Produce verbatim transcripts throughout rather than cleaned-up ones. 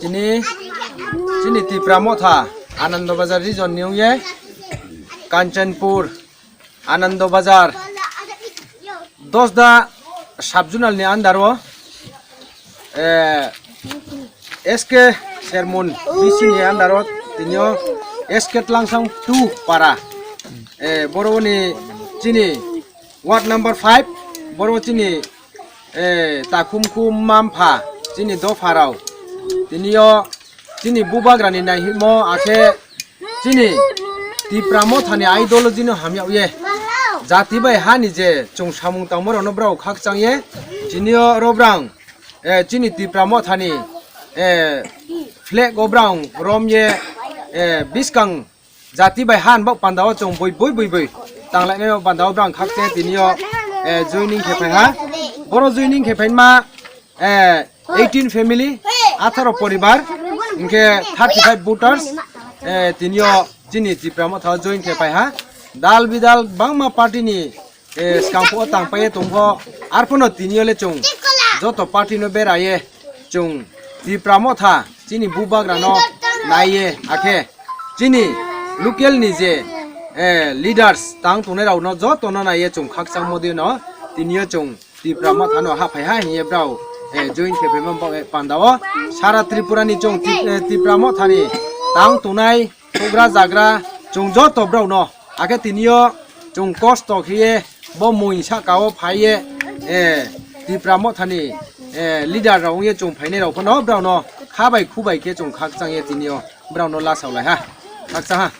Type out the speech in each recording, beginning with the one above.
Tini chini Tipra Motha Anando Bazar region ni wngye Kanchanpur Anando Bazar Dosda sub-zonal ni under o, eh, S K Sermon B C ni under o tinio S K Tlangsang two para, eh, boroni chini ward number five, boro chini, eh, takhum khum mampha chini dopharao tinio chini bubagrani naihimo akhe chini Tipra Mothani ideology no hamya ye jati bai hani je chwng samung tangma rokno brao khakchang ye tinio robrang, eh, chini Tipra Mothani, eh, flag o brao rom ye, eh, biskang jati bai han bok pandao chwng bui bui bui bui tanglainai pandao brang khakche tinio, eh, joining khe phai ha. Boro joining khe phaima, eh, eighteen family, atharo poribar, hwnkhe thirty five voters, eh, tinio chini Tipra Motha join khe phai ha. Dal bidal bangma party ni, eh, skang phuo tang paye tongpho, arphono tinio le chwng joto party no beraye chwng Tipra Motha chini bubagra no naiye akhe chini local ni je, eh, leaders tang tongnai rok no joto no naiye chwng khakchang modi no tinio chwng Tipra Motha no haphai ha hiye brao, eh, join khe phaima bo, eh, pandao sara Tripura ni chwng Ti-, eh, Tipra Motha ni tang tongnai Hugra jagra chwng joto borok no, akhe tinio chwng kosto khiye bo mui saka o phaiye, eh, Tipra Mothani, eh, leader rok wngye chwng phainai rok phano borok no kha bai khu bai khe chwng khakchang ye tinio borok no lasa lai ha, khakchang ha.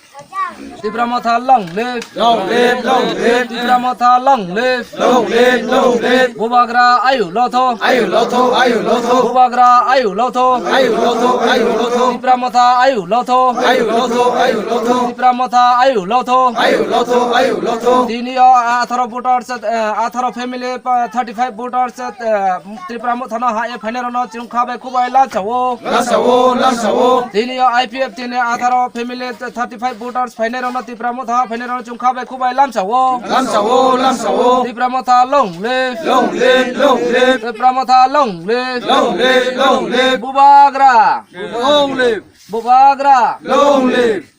Tipra Motha long live. Long live, long live. Tipra Motha long live. Long live, long live. Bubagra ayu lotho. Ayu lotho, ayu lotho. Bubagra ayu lotho. Ayu lotho, ayu lotho. Tipra Motha ayu lotho. Ayu lotho, ayu lotho. Tipra Motha ayu lotho. Ayu lotho, ayu lotho. Tinio atharo voters, eh, atharo family, pa-, thirty five voters, eh, Tipra Motha no ha e phainai rok no chwng kha bai khu bai lasa o. Lasa o, lasa o. Tinio I P F T ni atharo family, thirty five voters phainai rok no Tipra Motha phainai rok no chwng kha bai khu bai lamsa o. Lamsa o, lamsa o. Tipra Motha long live. Long live, long live. Tipra Motha long live. Long live, long live. Bubagra. Long live. Bubagra. Long live.